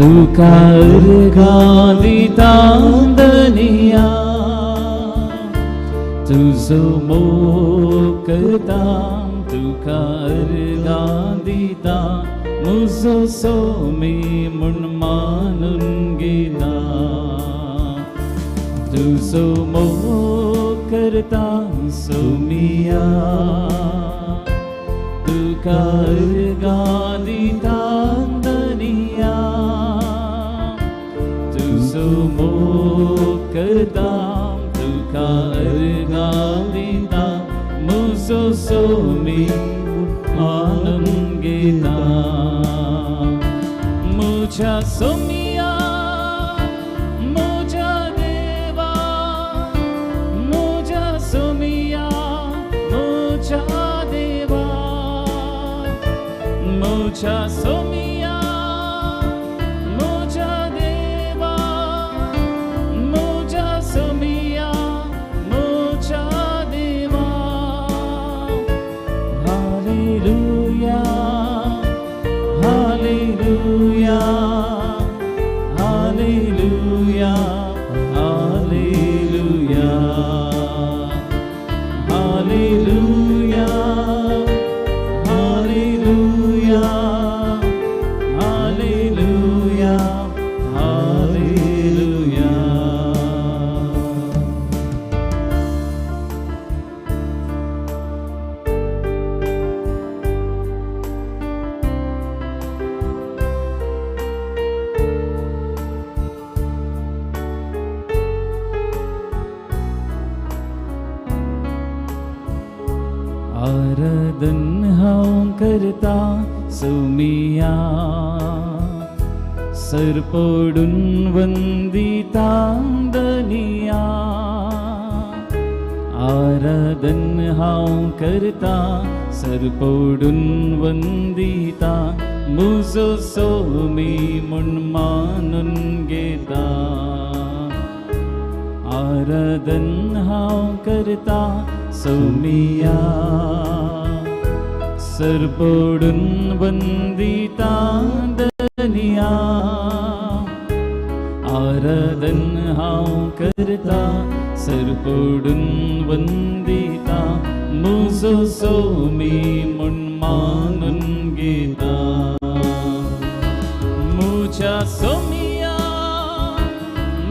तुका अर्गां दिता धनिया तुजो मोग करता तुका अर्गां दिता मुजो सोमी म्हूण मानून घेता तुजो मोग करता सोमिया तुका अर्गां दिता धनिया तुजो मोग करता तुका अर्गां दिता मुजो सोमी मानून घेता मुझ्या सोमिया मुझ्या देवा मुझ्या सोमिया मुझ्या देवा मुझ्या सोमिया मुझ्या देवा मुझ्या सोमिया मुझ्या देवा hallelujah hallelujah hallelujah hallelujah hallelujah hallelujah hallelujah hallelujah. आराधन हांव करता सोमिया सरपडून वंदिता धनिया आराधन हांव करता सरपडून वंदिता मुजो सोमी म्हूण मानून घेता आराधन हांव करता सोमिया सरपडून वंदिता धनिया आराधन हांव करता सरपडून वंदिता मुजो सोमी म्हूण मानून घेता मुझ्या सोमिया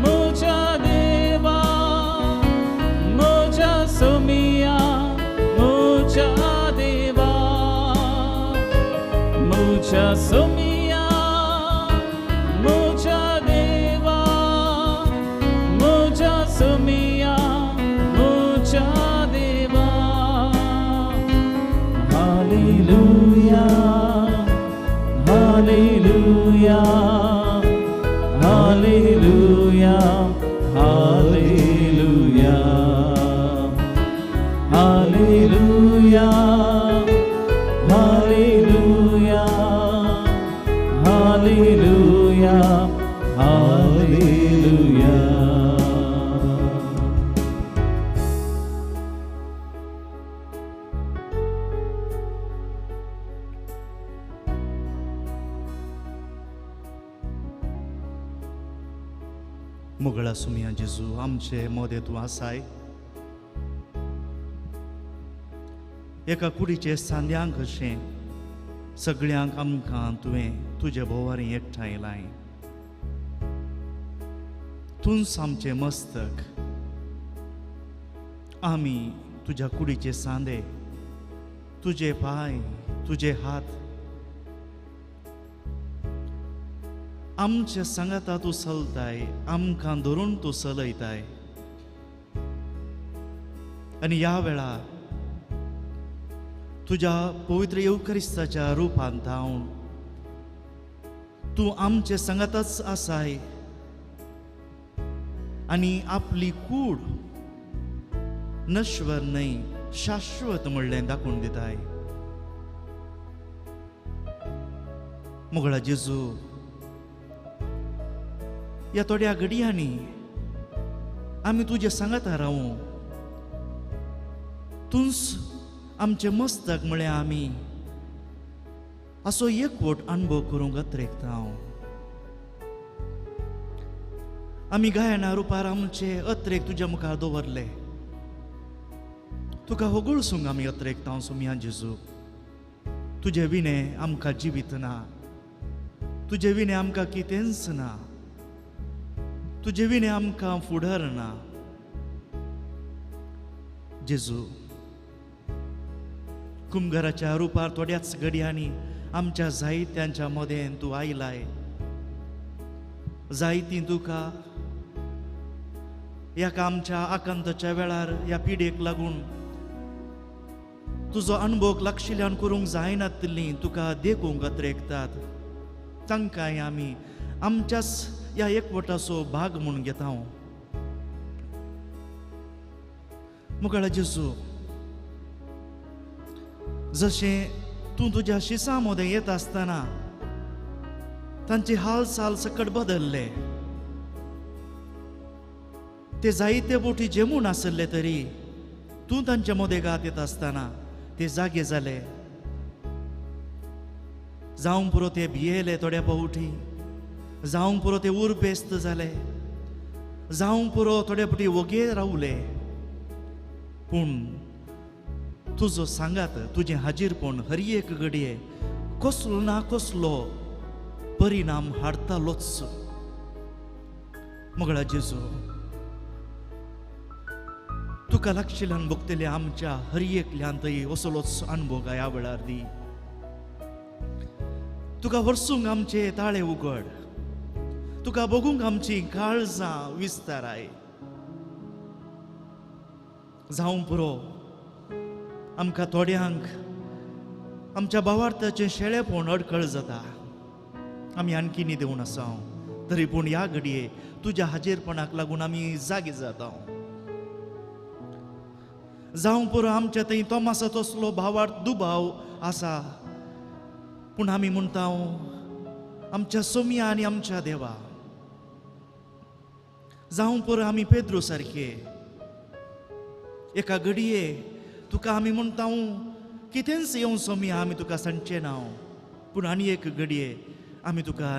मुझ्या देवा मुझ्या सोमिया मुझ्या देवा मुझ्या सोमिया मुझ्या देवा मुझ्या सोमिया मुझ्या देवा hallelujah hallelujah hallelujah hallelujah hallelujah hallelujah hallelujah hallelujah. मुगळा सुमिया जेजू आमचे मोदे तूं आसाय एका कुडीचे सांद्यांक कशें सगळ्यांक आमकां तुवें तुजे भोवारी एकठांय लाय तूंच आमचें मस्तक आमी तुज्या कुडीचे सांदे तुजे पांय तुजे हात आमचे सांगाता तूं चलताय आमकां धरून तूं चलयताय आनी ह्या वेळा तुज्या पवित्र येवक्रिस्ताच्या रुपान धांवन तूं आमचे सांगाताच आसाय आनी आपली कूड नश्वर न्हय शाश्वत म्हणलें दाखोवन दिताय। मोगळा जेजू ह्या थोड्या घडयांनी आमी तुजे सांगाता रावूं तूंच आमचें मस्तक म्हळ्यार आमी असो एकवट अणभव करूंक अत्रेकता हांव। आमी गायना रुपार आमचे अत्रेक तुज्या मुखार दवरले. तुका होगुळसूंक आमी अत्रेकता सोमया जेजू. तुजे विणे आमकां जिवीत ना, तुजे विणे आमकां कितेंच ना, तुजे विणे आमकां फुडार ना. जेजू, कुमघराच्या रुपार थोड्याच घडयांनी आमच्या जायत्यांच्या मदें तूं आयलाय. जायतीं तुका ह्या आमच्या आकांताच्या वेळार ह्या पिडेक लागून तुजो अणभव लागशिल्ल्यान करूंक जायनातिल्लीं तुका देखूंक अत्रेकतात. तांकांय आमी आमच्याच ह्या एकवटाचो भाग म्हूण घेता. मुखाळ जेजू, जशें तूं तुज्या शिसां मदें येता आसतना तांची हालचाल सकट बदल्ले. ते जायते बोटी जेमून आसले तरी तूं तांच्या मदें गात येता आसतना ते जागे जाले. जावंक पुरो ते भियेले थोड्या पावटी, जावंक पुरो ते उरबेस्त जाले, जावंक पुरो थोड्या फावटी वोगे रावले. पूण तुजो सांगात, तुजें हाजीरपण हर एक घडये कसलो ना कसलो परिणाम हाडतालोच. मगळा जेजू, तुका लागशिल्ल्यान भोगतले आमच्या हर एकल्यान थंय असलोच अणभव ह्या वेळार दी. तुका व्हरसूंक आमचे ताळे उगड, तुका बघूंक आमची काळजां विस्ताराय. जावं पुरो आमकां थोड्यांक आमच्या भावार्थाचें शेळेपण अडखळ जाता. आमी आणखी न्हिदेवन आसा तरी पूण ह्या घडये तुज्या हाजीरपणाक लागून आमी जागे जाता. जावं पुरो आमच्या थंय तोमासा तसलो भावार्थ दुबाव आसा, पूण आमी म्हणटा आमच्या सोमया आनी आमच्या देवा. जावं पुरो आमी पेद्रो सारके एका घडये तुका आमी म्हणटा कितेंच येवं सोमया आमी तुका सांगचें ना, पूण आनी एक घडये आमी तुका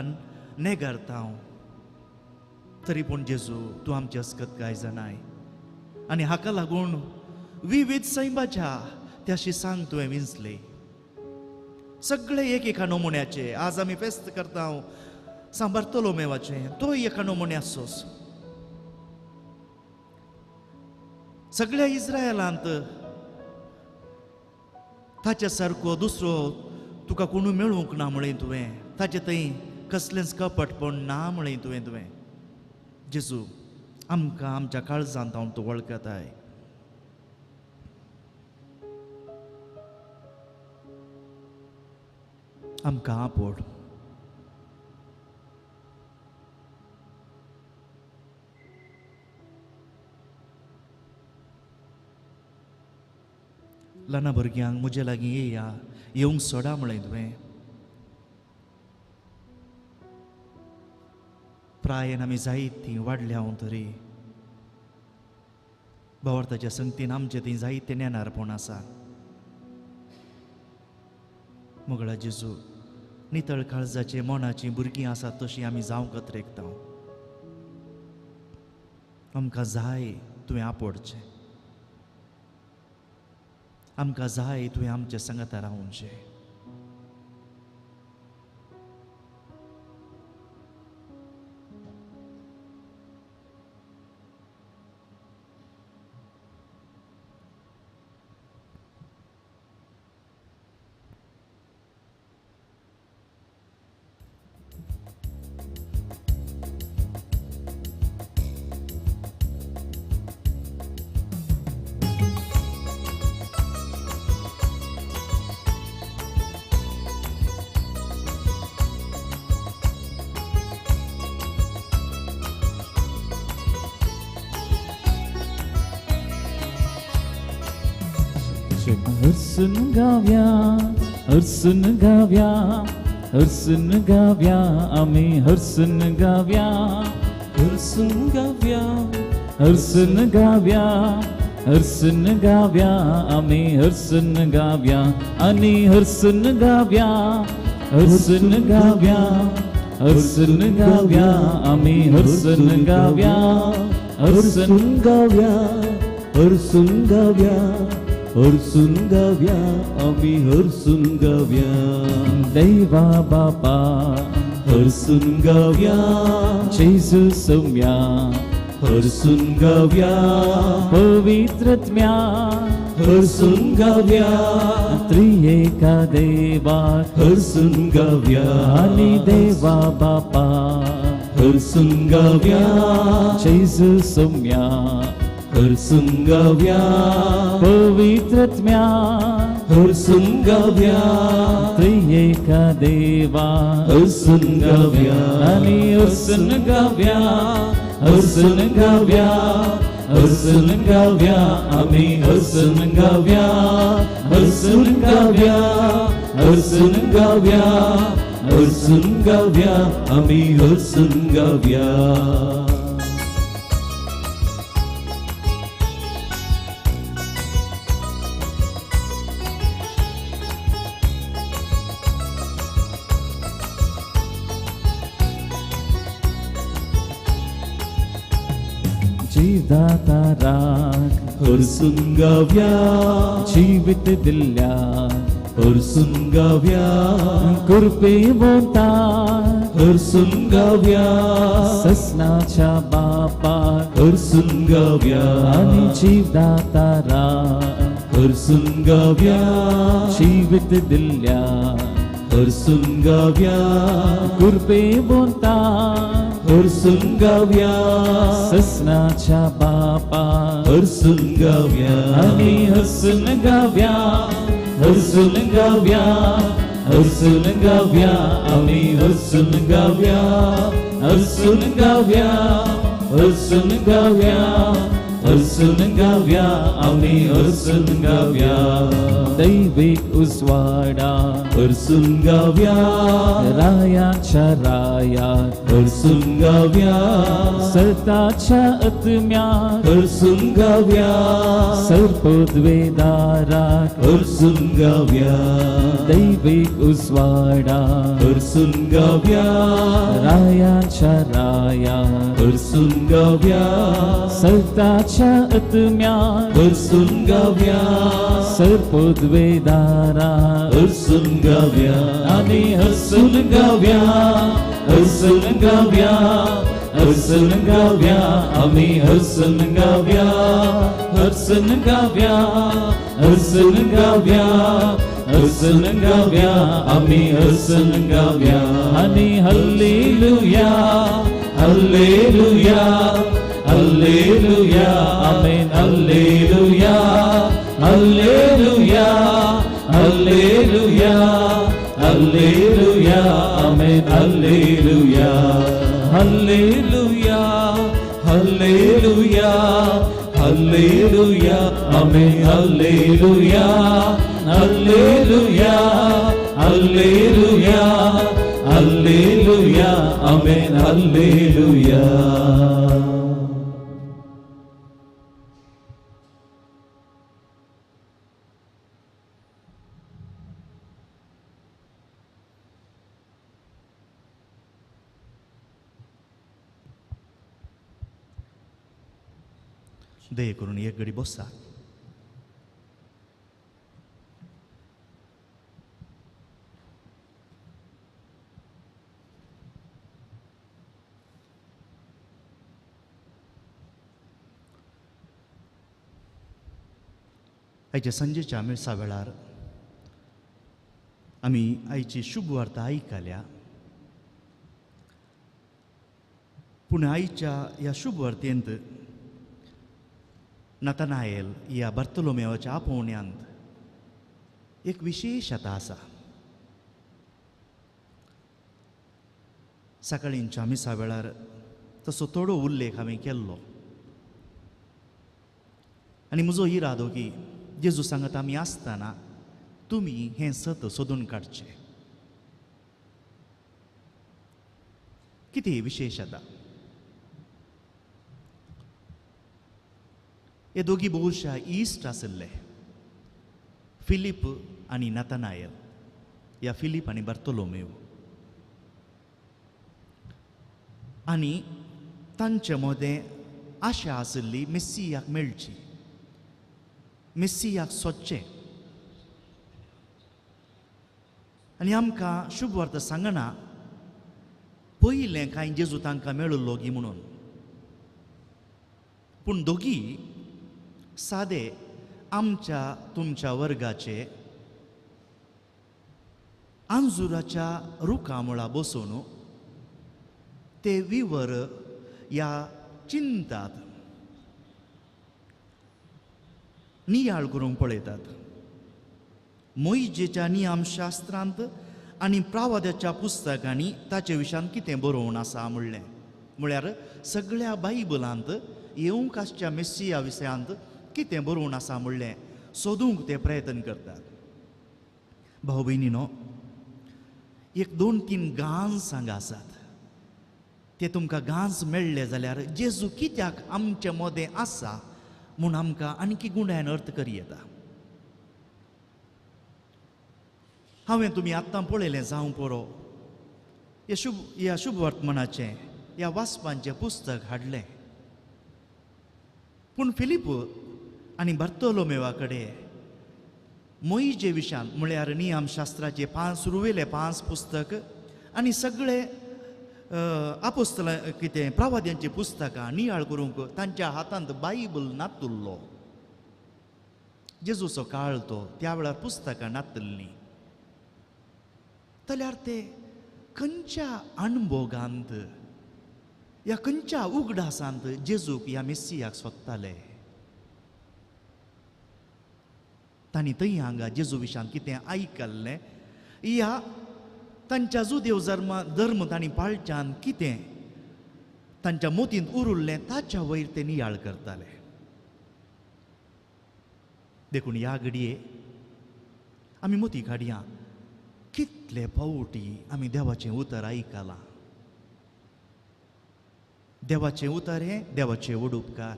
नेगारता. तरी पूण जेजू, तूं आमची अस्कत काय जाणाय आनी हाका लागून विविध सैमाच्या त्या शिसांक तुवें विंचले. सगळे एक एका नमुन्याचे. आज आमी फेस्त करता सांबारतलो मेवाचें, तोय एका नमुन्याचोच. सगळ्या इस्रायलांत ताच्या सारको दुसरो तुका कोणू मेळूंक ना म्हळें तुवें, ताचे थंय कसलेंच कपटपण ना म्हळें तुवें. तुवें जेजू, आमकां आमच्या काळजांत हांव तूं वळखताय. आमकां आपोड. ल्हाना भुरग्यांक म्हजे लागीं येया, येवंक सोडा म्हळें तुवें. प्रायेन आमी जायतीं वाडल्या हांव तरी भावार्थाच्या संगतीन आमचें थंय जायतें नेणारपण आसा. मोगळा जेजू, नितळ काळजाचे मनाचीं भुरगीं आसात तशीं आमी जावंक अत्रेकता. आमकां जाय तुवें आपोडचें, आमकां जाय तुवें आमच्या सांगाता रावचें. हरसून गाव्या, हरसून गाव्या, हरसून गाव्या, आमी हरसून गाव्या, हरसून गाव्या, हरसून गाव्या, हरसून गाव्या, आमी हरसून गाव्या, आनी हरसून गाव्या, हरसून गाव्या, हरसून गाव्या आमी हरसून गाव्या हरसून गाव्या हरसून गाव्या हरसून गाव्या आमी हरसून गाव्या देवा बापा हरसून गाव्या जेजू सोम्या हरसून गाव्या पवित्रत्म्या हरसून गाव्या त्रिएका देवा हरसून गाव्या आनी देवा बापा हरसून गाव्या जेजू सोम्या हरसून गाव्या पवित्रत्म्या हरसून गाव्या त्रिएका देवा हरसून गाव्या आनी हरसून गाव्या हरसून गाव्या हरसून गाव्या आमी हरसून गाव्या हरसून गाव्या हरसून गाव्या हरसून गाव्या आमी हरसून गाव्या. जिदाता राख हरसून गाव्या जीवित दिल्या हरसून गाव्या कृपे बोलता हरसून गाव्या ससनाच्या बापा हरसून गाव्या आणि जीवदाता राख हरसून गाव्या जीवित दिल्या हरसून गाव्या कृपे बोलता हरसून गाव्या ससनाच्या बापा हरसून गाव्या आणि हसून गाव्या हसून गाव्या हसून गाव्या आम्ही हसून गाव्या हसून गाव्या हसून गाव्या हसून गाव्या आम्ही हसून गाव्या दैविक उजवाडा हरसून गाव्या रायाच्या राया हरसून गाव्या सताच्या आत्म्या हरसून गाव्या सर्पोद्वेदारा हरसून गाव्या दैविक उजवाडा हरसून गाव्या रायाच्या राया हरसून गाव्या सताच्या आत्म्या हरसून गाव्या सर्पोद्वेदारा हरसून गाव्या आणि हसून गाव्या हसून गाव्या हसून गाव्या आम्ही हसून गाव्या हसून गाव्या हसून गाव्या हसून गाव्या आम्ही हसून गाव्या आणि hallelujah hallelujah hallelujah amen hallelujah hallelujah hallelujah hallelujah amen hallelujah hallelujah hallelujah hallelujah amen hallelujah hallelujah hallelujah hallelujah amen hallelujah. दया करून एक घडी बसा. आयच्या सांजेच्या मिरसा वेळार आमी आयची शुभ वार्ता आयकल्या, पूण आयच्या ह्या शुभ वार्तेंत नतनाएल ह्या बार्तोलोमेवाच्या आपोवण्यांत एक विशेशता आसा. सकाळींच्या मिसा वेळार तसो थोडो उल्लेख हांवें केल्लो आनी म्हजो इरादो की जेजू सांगत आमी आसतना तुमी हें सत सोदून काडचें. कितें विशेशता? हे दोगी बहुशा इश्ट आशिल्ले, फिलीप आनी नतनाएल, या फिलीप आनी बार्तोलोमेव. आनी तांचे मदें आशा आशिल्ली मेस्सियाक मेळची, मेस्सियाक सोदचें. आनी आमकां शुभवार्ता सांगना पयलें कांय जेजू तांकां मेळिल्लो गी म्हणून, पूण दोगी सादे आमच्या तुमच्या वर्गाचे आंजुराच्या रुखामुळा बसून ते विवर या चिंतात, नियाळ करूंक पळयतात. मोइजेच्या नियमशास्त्रांत आनी प्रावाद्याच्या पुस्तकांनी ताचे विशयान कितें बरोवन आसा म्हणलें, म्हळ्यार सगळ्या बायबलांत येवंक आसच्या मेस्सिया विशयांत कितें बरोवन आसा म्हणलें सोदूंक ते प्रयत्न करतात. भाव भयणीनो, एक दोन तीन गांस हांगा आसात, ते तुमकां गांस मेळ्ळे जाल्यार जेजू कित्याक आमचे मदें आसा म्हूण आमकां आणकी गुंडायन अर्थ करी येता. हांवें तुमी आत्तां पळयलें जावं पुरो ह्या शुभ वर्तमानाचें ह्या वाचपांचें पुस्तक हाडलें, पूण फिलीप आनी बार्तोलोमेवा कडेन मोइजे विशयान म्हळ्यार नियमशास्त्राचे 5 सुरवेले 5 पुस्तक आनी सगळे आपोस्तला कितें प्रावाद्यांची पुस्तकां नियाळ करूंक तांच्या हातांत बायबल नातुल्लो. जेजूचो काळ तो, त्या वेळार पुस्तकां नातल्लीं. जाल्यार ते खंयच्या अणभोगांत ह्या खंयच्या उगडासांत जेजूक ह्या मेस्सियाक सोदताले? तांणी थंय हांगा जेजू विशयान कितें आयकल्लें ह्या तांच्या जुदेव धर्म तांणी पाळच्यान कितें तांच्या मोतींत उरुल्लें ताच्या वयर ते नियाळ करताले. देखून ह्या घडये आमी मोती काडया कितले फावटी आमी देवाचें उतर आयकलां. देवाचें उतर हें देवाचें व्हड उपकार,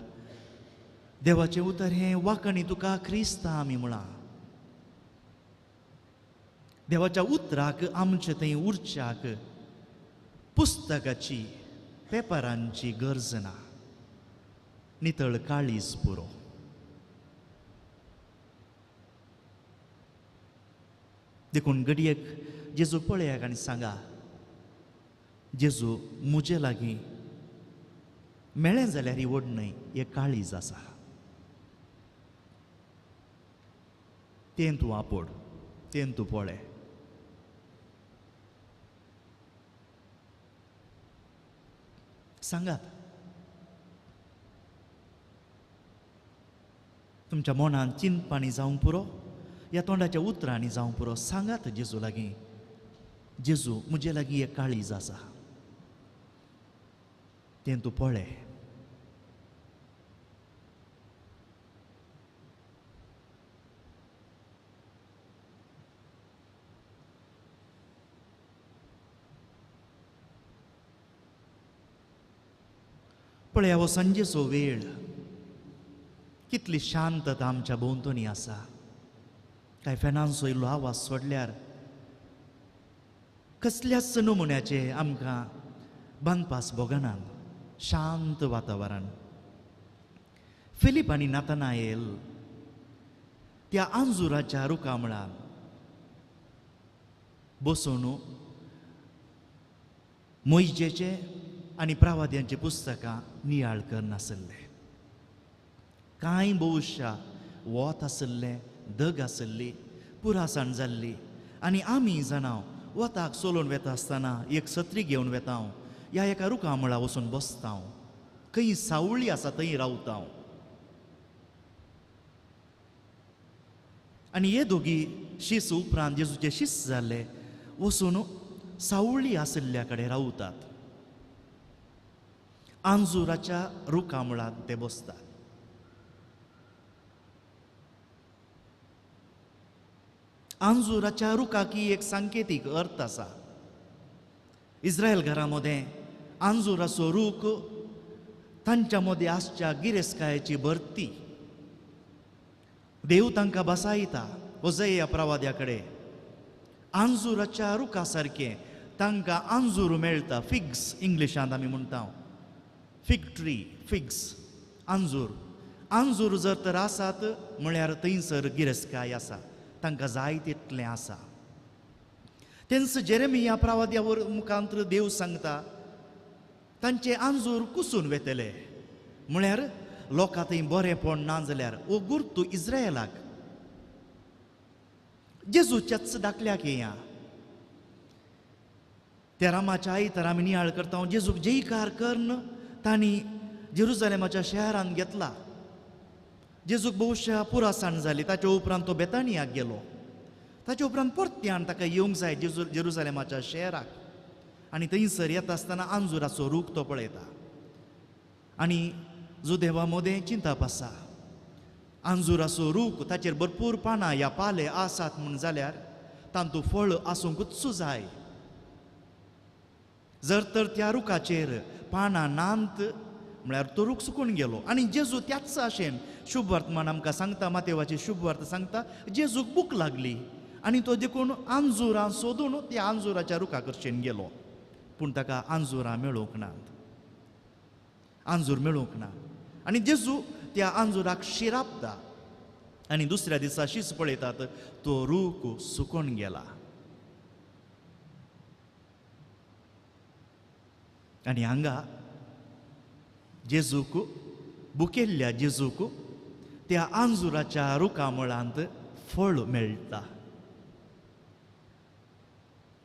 देवाचें उतर हें वांकणी तुका क्रिस्ता आमी म्हळां. देवाच्या उतराक आमचे थंय उरच्याक पुस्तकाची पेपरांची गरज ना, नितळ काळीज पुरो. देखून घडयेक जेजू पळयाक आनी सांगा, जेजू म्हजे लागीं मेळ्ळें जाल्यार ही व्हड न्हय, हें काळीज आसा, तें तूं आपोड, तें तूं पळय. सांगात तुमच्या मनान चिंतपाणी जावंक पुरो, ह्या तोंडाच्या उतरांनी जावंक पुरो, सांगात जेजू लागीं, जेजू म्हजे लागीं एक काळीज आसा, तें तूं पळय. पळया हो सांजेचो वेळ, कितली शांतता आमच्या भोंवतणी आसा. कांय फॅनांचो इल्लो आवाज सोडल्यार कसल्याच नमुन्याचे आमकां बांदपास भोगनात, शांत वातावरण. फिलीप आनी नातनाएल त्या आंजुराच्या रुखामळार बसून मोइजेचे आनी प्रावाद्यांची पुस्तकां नियाळ करनासले. कांय बहुशा वत आशिल्लें, दग आशिल्ली, पुरासाण जाल्ली आनी आमी जाणां वताक चलोवन वेता आसतना एक सत्री घेवन वेता, ह्या एका रुखामळा वचून बसता, खंय सावळी आसा थंय रावता. आनी हे दोगी शीस उपरांत जेजूचे शीस जाल्ले वचून सावळी आशिल्ल्या कडेन रावतात, आंजुराच्या रुखामुळांत ते बसतात. आंजुराच्या रुखाकी एक सांकेतीक अर्थ आसा. इस्रायल घरा मदें आंजुराचो रूख तांच्या मदें आसच्या गिरेस्तकायेची भरती. देव तांकां बसायता होजया प्रवाद्या कडेन आंजुराच्या रुखा सारकें तांकां आंजूर मेळटा, फिग्स इंग्लिशांत आमी म्हणटा, फिग ट्री, फिग्स, आंजूर. आंजूर जर तर आसात म्हळ्यार थंयसर गिरेस्तकाय आसा, तांकां जाय तितलें आसा. तेंच जेरेमिया प्रवाद्या मुखांत देव सांगता तांचे आंजूर कुसून वेतले, म्हळ्यार लोकां थंय बरेंपण ना जाल्यार हो गुर्तू इस्रायलाक. जेजूच्याच दाखल्याक येया त्या रामाच्या आयतार आमी नियाळ करता. जेजूक जयकार करून तांणी जेरुजालेमाच्या शहरांत घेतला. जेजूक बहुशा पुरासाण जाली. ताच्या उपरांत तो बेतानियाक गेलो. ताच्या उपरांत परत्यान ताका येवंक जाय जेरुजालेमाच्या शहराक. आनी थंयसर येता आसतना आंजुराचो रूख तो पळयता आनी जुदेवा मोदें चिंतप आसा. आंजुराचो रूख ताचेर भरपूर पानां या पाले आसात म्हूण जाल्यार तांतू फळ आसूंकूच जाय. जर तर त्या रुखाचेर पानां नांत म्हळ्यार तो रूख सुकून गेलो. आनी जेजू त्याच आशेन शुभ वर्तमान आमकां सांगता, मातेवाची शुभ वार्ता सांगता. जेजूक भूक लागली आनी तो देखून आंजुरां सोदून त्या आंजुराच्या रुखा कडच्यान गेलो, पूण ताका आंजुरां मेळूंक नात, आंजूर मेळूंक ना. आनी जेजू त्या आंजुराक शिरापता आनी दुसऱ्या दिसा शीस पळयतात तो रूख सुकून गेला. आनी हांगा जेजूक बुकेल्ल्या जेजूक त्या आंजुराच्या रुखा मुळांत फळ मेळटा.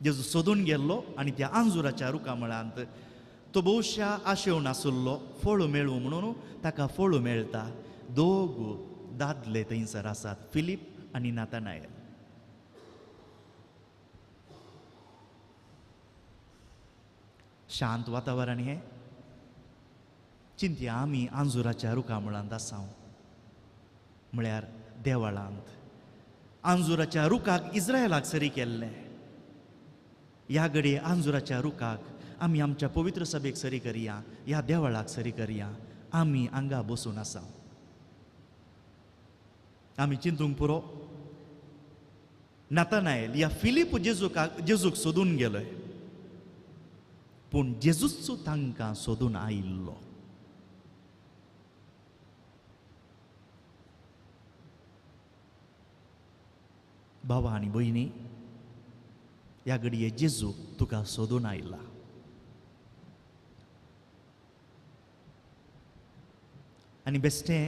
जेजू सोदून गेल्लो आनी त्या आंजुराच्या रुखा मुळांत तो बहुशा आशेवन आशिल्लो फळ मेळूं म्हणून ताका फळ मेळटा. दोग दादले थंयसर आसात, फिलीप आनी नातानायल. शांत वातावरण हें. चिंतया आमी आंजुराच्या रुखा मुळांत आसा, म्हळ्यार देवळांत. आंजुराच्या रुखाक इस्रायलाक सरी केल्लें. ह्या घडये आंजुराच्या रुखाक आमी आमच्या पवित्र सभेक सरी करया, ह्या देवळाक सरी करया. आमी हांगा बसून आसा. आमी चिंतूंक पुरो नातानायल या फिलीप जेजूक सोदून गेलोय, पूण जेजूच तांकां सोदून आयिल्लो. बाबा आनी भयणी, ह्या घडये जेजू तुका सोदून आयला. आनी बेश्टें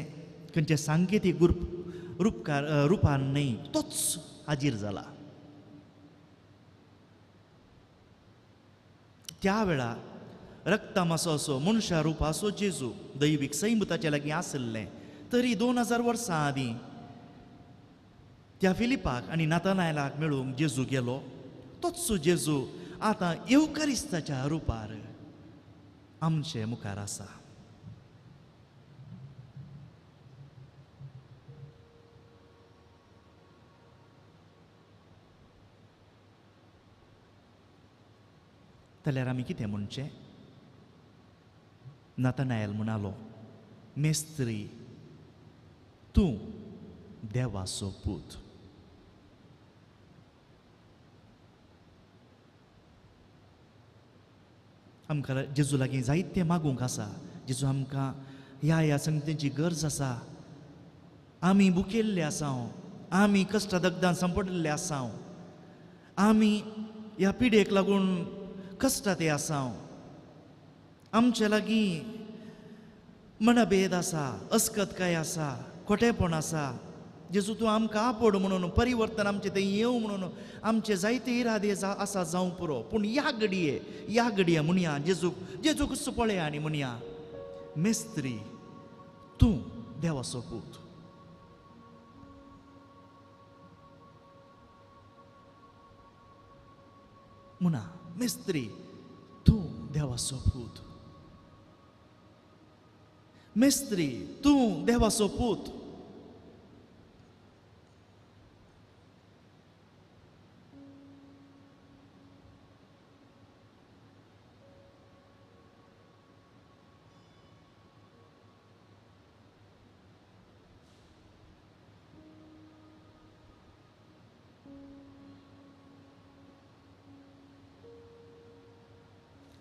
खंयचे सांकेतीक रुपकार रुपान न्हय, तोच हाजीर जाला. त्या वेळा रक्तामासो असो मनशा रुपाचो जेजू दैवीक सैम ताचे लागीं आशिल्लें, तरी 2000 वर्सां आदीं त्या फिलिपाक आनी नातानायलाक मेळूंक जेजू गेलो. तोच जेजू आतां येवकारिस्ताच्या रुपार आमचे मुखार आसा. जाल्यार आमी कितें म्हणचें? नातानायल म्हणालो, मेस्त्री, तूं देवाचो पूत. आमकां जेजू लागीं जायतें मागूंक आसा. जेजू आमकां ह्या ह्या संगतेची गरज आसा. आमी भुकेल्ले आसा, आमी कश्टा दगदान सांपडिल्ले आसा, आमी ह्या पिडेक लागून कश्टां ते आसा, आमचे लागीं मनभेद आसा, अस्कतकाय आसा, खोटेपण आसा. जेजू तूं आमकां आपोड म्हणून, परिवर्तन आमचें थंय येवं म्हणून आमचे जायते इरादे आसा जावं पुरो, पूण ह्या घडये म्हणया जेजूक पळया आनी म्हणया, मेस्त्री, तूं देवाचो पूत. म्हणा, मेस्त्री, तूं देवाचो पूत. मेस्त्री, तूं देवाचो पूत.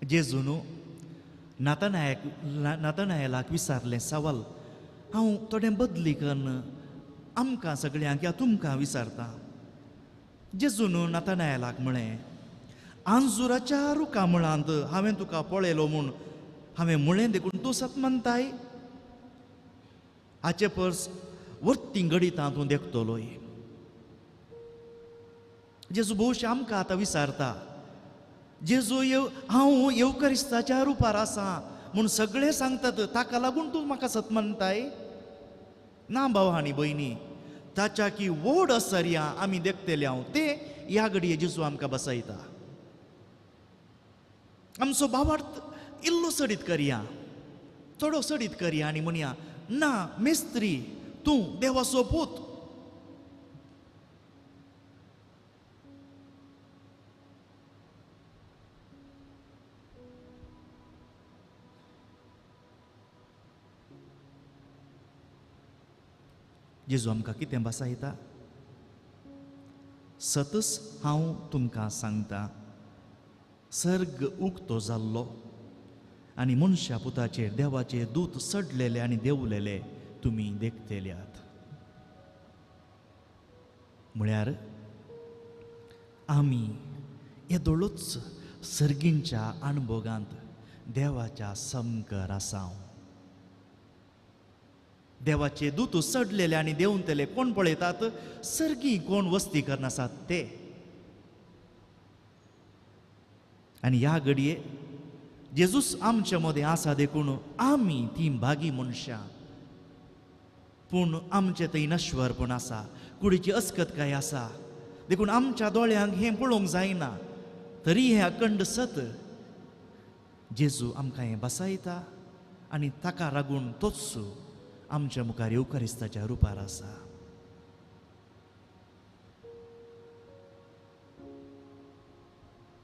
जेजून नातनायलाक विचारलें सवाल हांव थोडें बदली कन्न आमकां सगळ्यांक या तुमकां विचारता. जेजून नातनायलाक म्हळें, आंजुराच्या रुखा मुळांत हांवें तुका पळयलो म्हूण हांवें म्हळें देखून तूं सत मानताय? हाचे परस वर्ती घडितां तूं देखतलोय. जेजू भोवशी आमकां आतां विचारता, जेजू हांव येवकरिस्ताच्या रुपार आसा म्हूण सगळे सांगतात, ताका लागून तूं म्हाका सत मानताय? ना भाव आनी भयणी, ताच्या की व्हड असर्या आमी देखतले हांव ते ह्या घडये जेजू आमकां बसयता. आमचो भावार्थ इल्लो सडीत करया, थोडो सडीत करया आनी म्हणया, ना मेस्त्री तूं देवाचो पूत. जेजू आमकां कितें भासायता? सतच हांव तुमकां सांगता, सर्ग उक्तो जाल्लो आनी मनशा पुताचेर देवाचे दूत चडलेले आनी देंवलेले तुमी देखतल्यात. म्हळ्यार आमी येदोळूच सर्गींच्या अणभोगांत देवाच्या समकर आसा. देवाचे दूत चडलेले आनी देंवतले कोण पळयतात? सर्गी कोण वस्ती करनासात ते. आनी ह्या घडये जेजूस आमचे मदें आसा देखून आमी ती भागी मनशां, पूण आमचे थंय नश्वरपण आसा, कुडीची अस्कतकाय आसा, देखून आमच्या दोळ्यांक हें पळोवंक जायना. तरी हें अखंड सत जेजू आमकां हें बसायता आनी ताका लागून तोच आमच्या मुखार येवकारिस्ताच्या रुपार आसा.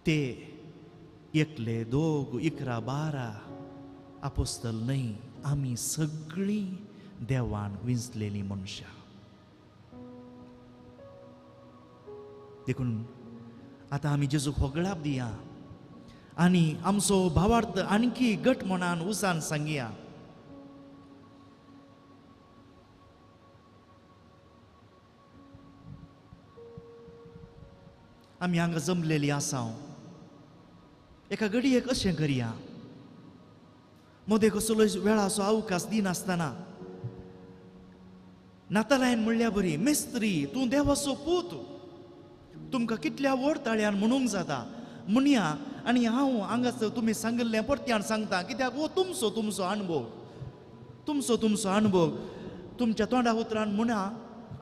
ते एकले दोग 11 12 आपोस्तल न्हय, आमी सगळीं देवान विंचलेलीं मनशां. देखून आतां आमी जेजूक होगळाप दिया आनी आमचो भावार्थ आणखी घट मनान उसान सांगया. आमी हांगा जमलेली आसा, एका घडयेक अशें करया, मदें कसलोय वेळाचो अवकाश दिनासतना नातालायन म्हणल्या बरी, मेस्त्री तूं देवाचो पूत, तुमकां कितल्या व्हड ताळ्यान म्हणूंक जाता म्हणया. आनी हांव हांगासर तुमी सांगिल्लें परत्यान सांगता, कित्याक हो तुमचो तुमचो अणभव, तुमचो तुमचो अणभव तुमच्या तोंडा उतरान म्हणा,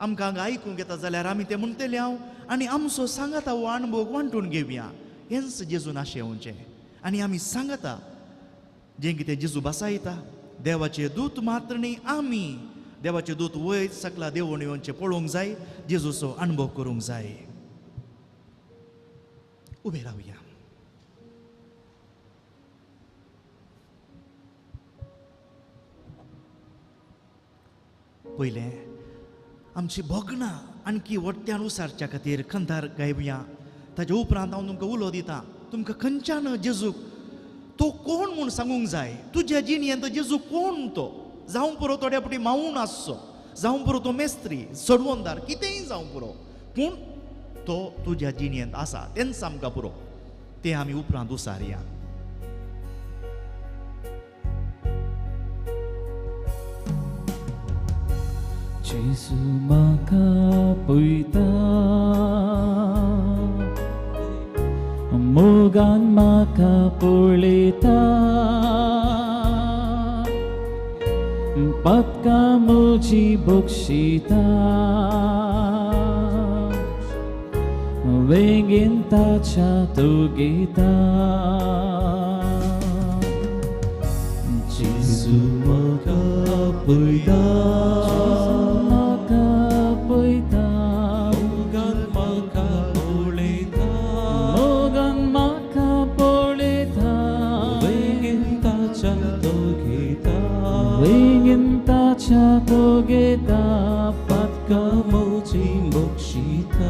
आमकां हांगा आयकूंक येता जाल्यार आमी तें म्हणटले हांव आनी आमचो सांगाता हो अणभव वांटून घेवया. हेंच जेजून आशेवचें आनी आमी सांगता जें कितें जेजू बसायता. देवाचे दूत मात्र न्ही, आमी देवाचे दूत वयर सकला देवून येवचें पळोवंक जाय, जेजूचो अणभव करूंक जाय. उबे रावया. पयलें आमची भोगणां आणखी वट्ट्यान उसारच्या खातीर खंदार गायबया. ताच्या उपरांत हांव तुमकां उलो दिता, तुमकां खंयच्यान जेजूक तो कोण म्हूण सांगूंक जाय. तुज्या जिणेंत जेजू कोण तो, जावं पुरो थोड्या फावटी मावून आसचो, जावं पुरो तो मेस्त्री सडवंदार, कितेंय जावं पुरो, पूण तो तुज्या जिणेंत आसा तेंच आमकां पुरो. तें आमी उपरांत उसारया. जेजू म्हाका पळयता, मोगान म्हाका पळयता, पातकां म्हजी बक्षिता, वेंगेन ताच्या तोगेता. जेजू म्हाका पळयता, तोगेता, पातकां म्हजी बक्षिता.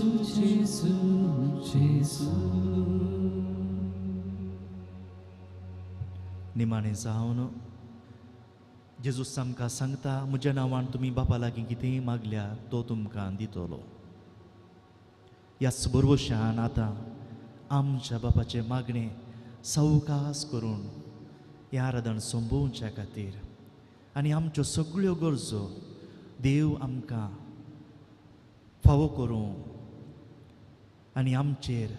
जेजू जेजू. निमाणें जावन जेजूस आमकां सांगता, म्हज्या नांवान तुमी बापा लागीं कितेंय मागल्यार तो तुमकां दितलो. ह्याच भरवशान आतां आमच्या बापाचें मागणें सावकास करून हें आराधन सोंपोवच्या खातीर आनी आमच्यो सगळ्यो गरजो देव आमकां फावो करूं आनी आमचेर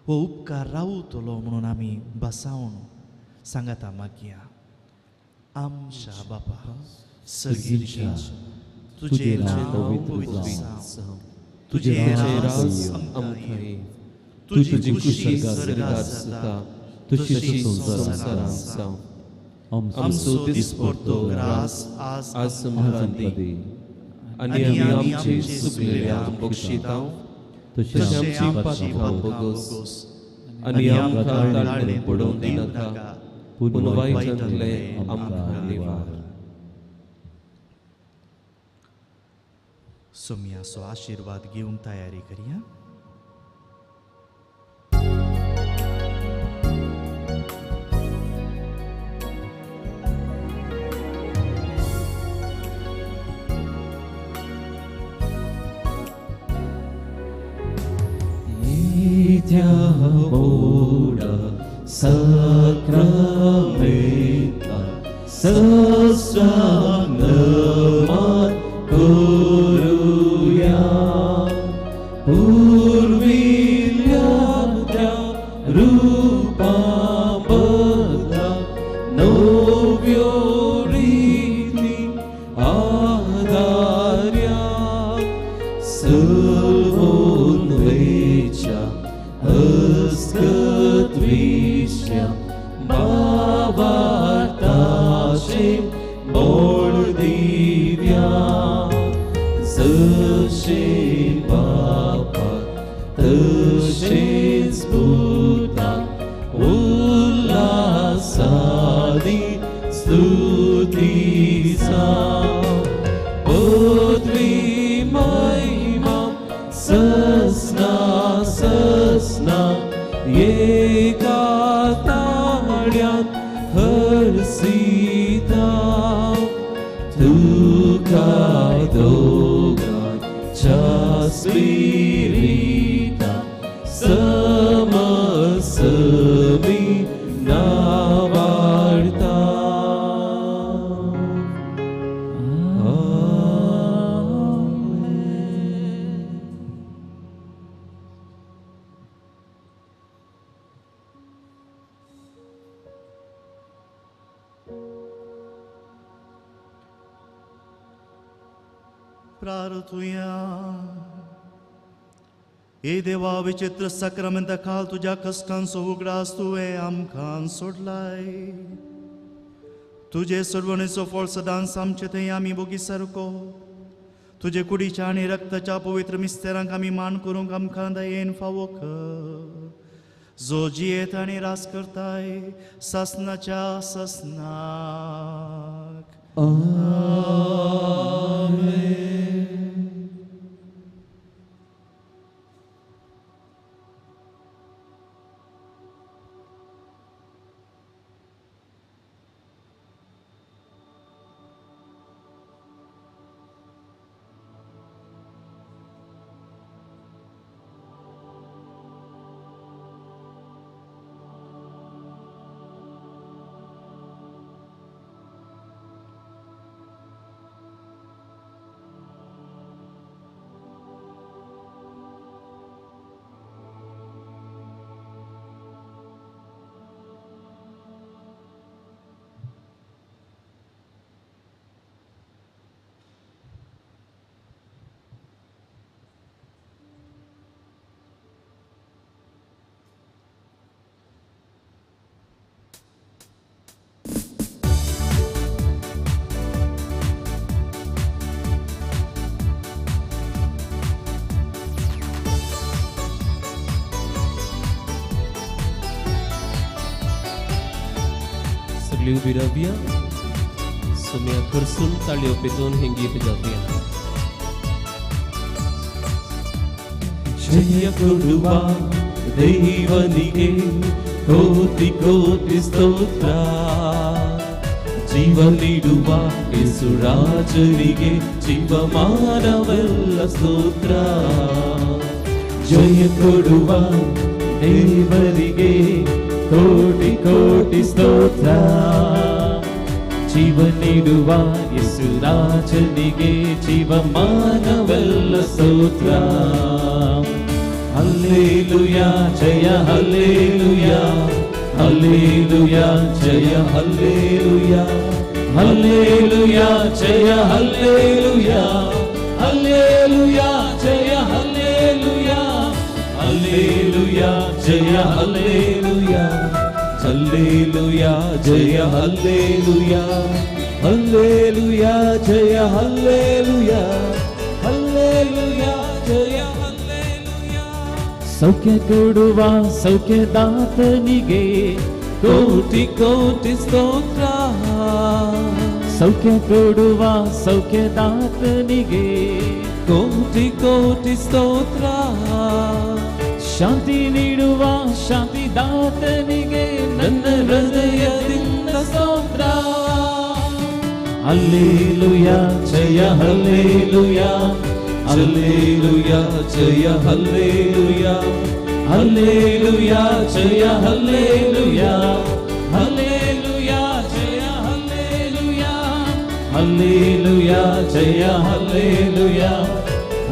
हो उपकार रावतलो म्हणून आमी बसावन सांगाता मागया. आमच्या बापा सर्गीच्या, तुजें नांव पवित्र जावं, तुजें राज आमकां येवं, तुजी खुशी स्वर्गार जाता तशी संवसारांत जावं. आमचो दिसपडतो ग्रास आज आमकां दी आनी आमी आमचे चुकलेल्यांक बक्षिता तशें आमची पातकां भोगोस आनी आमकां ताळणेंत पडोवंक दिनाका, पूण वायटांतलें आमकां निवार. सोम्याचो आशिर्वाद घेवंक तयारी करया. बोडा sacramenta sasanamat करुया पूर्विल्या त्या रूपा बदला नव्यो रीती आधार्या सर्वोन्वेच्या अस्कद्विश्या भावार्थाशे बोळ दिव्या जशे बापा तशेच पुता उल्हासादी स्तुतीचा पदवी महिमा ससना ससना एका ताळ्यात हर्षिता तुका दोगांच्या स्पिरिता समसमी नावाडता. प्रार्थुया. हे देवा, विचित्र साक्रामेंता खाल तुज्या कश्टांचो उगडास तुवें आमकां सोडलाय. तुजे सोडवणेचो फळ सदांच आमचे थंय आमी भोगी सारको तुजे कुडीच्या आनी रक्ताच्या पवित्र मिस्तेरांक आमी मान करूंक आमकां दयेन फावो कर, जो जियेत आनी रास करताय सासनाच्या सासनाक. आमेन. सगळी उबी रावया, सोम्या खरसून ताळयो पेटोवन हें गीत गावया. ಜಯ ಕೊಡುವ ದೇವನಿಗೆ ಕೋಟಿ ಕೋಟಿ ಸ್ತೋತ್ರ. ಜೀವ ನೀಡುವ ಯೇಸುರಾಜನಿಗೆ ಜೀವಮಾನವೆಲ್ಲ ಸ್ತೋತ್ರ. ಜಯ ಕೊಡುವ ದೇವರಿಗೆ ಕೋಟಿ ಕೋಟಿ ಸ್ತೋತ್ರ. ಜೀವ ನೀಡುವ ಯೇಸುರಾಜನಿಗೆ ಜೀವಮಾನವೆಲ್ಲ ಸ್ತೋತ್ರ. ಹಲ್ಲೆಲೂಯಾ ಜಯ ಹಲ್ಲೆಲೂಯಾ, ಹಲ್ಲೆಲೂಯಾ ಜಯ ಹಲ್ಲೆಲೂಯಾ, ಹಲ್ಲೆಲೂಯಾ ಜಯ ಹಲ್ಲೆಲೂಯಾ, ಹಲ್ಲೆಲೂಯಾ ಜಯ ಹಲ್ಲೆಲೂಯಾ, ಹಲ್ಲೆಲೂಯಾ ಜಯ ಹಲ್ಲೆಲೂಯಾ, ಹಲ್ಲೆಲೂಯಾ ಜಯ ಹಲ್ಲೆಲೂಯಾ, ಹಲ್ಲೆಲೂಯಾ ಜಯ ಹಲ್ಲೆಲೂಯಾ, ಹಲ್ಲೆಲೂಯಾ ಜಯ ಹಲ್ಲೆಲೂಯಾ. ಸೌಖ್ಯ ಕೊಡುವ ಸೌಖ್ಯದಾತನಿಗೆ ಕೋಟಿ ಕೋಟಿ ಸ್ತೋತ್ರ. ಸೌಖ್ಯ ಕೊಡುವ ಸೌಖ್ಯದಾತನಿಗೆ ಕೋಟಿ ಕೋಟಿ ಸ್ತೋತ್ರ. ಶಾಂತಿ ನೀಡುವ ಶಾಂತಿದಾತನಿಗೆ ನನ್ನ ಹೃದಯದಿಂದ ಸ್ತೋತ್ರ. ಹಲ್ಲೆಲೂಯಾ ಜಯ ಹಲ್ಲೆಲೂಯಾ, ಹಲ್ಲೆಲೂಯಾ ಜಯ ಹಲ್ಲೆಲೂಯಾ, ಹಲ್ಲೆಲೂಯಾ ಜಯ ಹಲ್ಲೆಲೂಯಾ, ಹಲ್ಲೆಲೂಯಾ ಜಯ ಹಲ್ಲೆಲೂಯಾ, ಹಲ್ಲೆಲೂಯಾ ಜಯ ಹಲ್ಲೆಲೂಯಾ,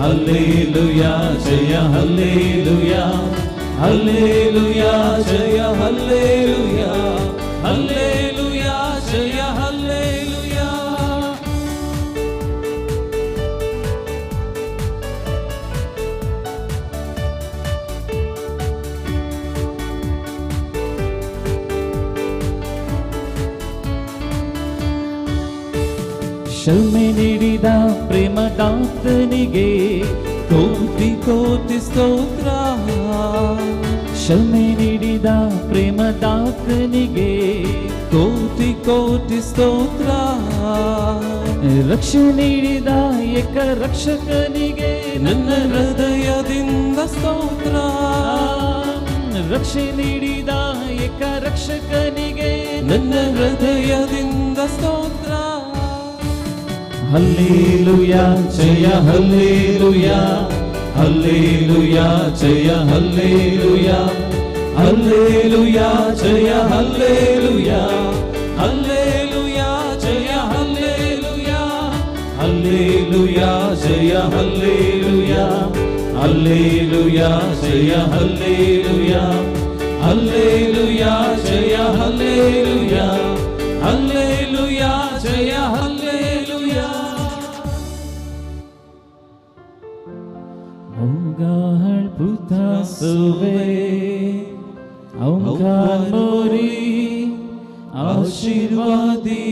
ಹಲ್ಲೆಲೂಯಾ ಜಯ ಹಲ್ಲೆಲೂಯಾ, ಹಲ್ಲೆಲೂಯಾ ಜಯ ಹಲ್ಲೆಲೂಯಾ, ಹಲ್ಲೆಲೂಯಾ ಜಯ ಹಲ್ಲೆಲೂಯಾ. ಕ್ಷಮೆ ನೀಡಿದ ಪ್ರೇಮದಾತನಿಗೆ ಕೋಟಿ ಕೋಟಿ ಸ್ತೋತ್ರ. ಕ್ಷಮೆ ನೀಡಿದ ಪ್ರೇಮದಾತನಿಗೆ ಕೋಟಿ ಕೋಟಿ ಸ್ತೋತ್ರ. ರಕ್ಷೆ ನೀಡಿದ ಏಕ ರಕ್ಷಕನಿಗೆ ನನ್ನ ಹೃದಯದಿಂದ ಸ್ತೋತ್ರ. ರಕ್ಷೆ ನೀಡಿದ ಏಕ ರಕ್ಷಕನಿಗೆ ನನ್ನ ಹೃದಯದಿಂದ ಸ್ತೋತ್ರ. ಹಲ್ಲೆಲೂಯಾ ಜಯ ಹಲ್ಲೆಲೂಯಾ, ಹಲ್ಲೆಲೂಯಾ ಜಯ ಹಲ್ಲೆಲೂಯಾ, ಹಲ್ಲೆಲೂಯಾ ಜಯ ಹಲ್ಲೆಲೂಯಾ, ಹಲ್ಲೆಲೂಯಾ ಜಯ ಹಲ್ಲೆಲೂಯಾ, ಹಲ್ಲೆಲೂಯಾ ಜಯ ಹಲ್ಲೆಲೂಯಾ, ಹಲ್ಲೆಲೂಯಾ ಜಯ ಹಲ್ಲೆಲೂಯಾ, ಹಲ್ಲೆಲೂಯಾ ಜಯ ಹಲ್ಲೆಲೂಯಾ, ಹಲ್ಲೆಲೂಯಾ ಜಯ ಹಲ್ಲೆಲೂಯಾ. मोगाळ पुता सुवे ओंकार मोरी आशीर्वादी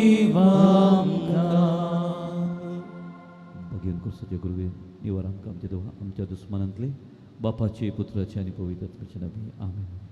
भगीन कुर्साचे गुरुवे निवार आमकां आमच्या दुस्मानांतले बापाचे पुत्राचे आनी पवित्र आत्म्याचे नांवान आमेन.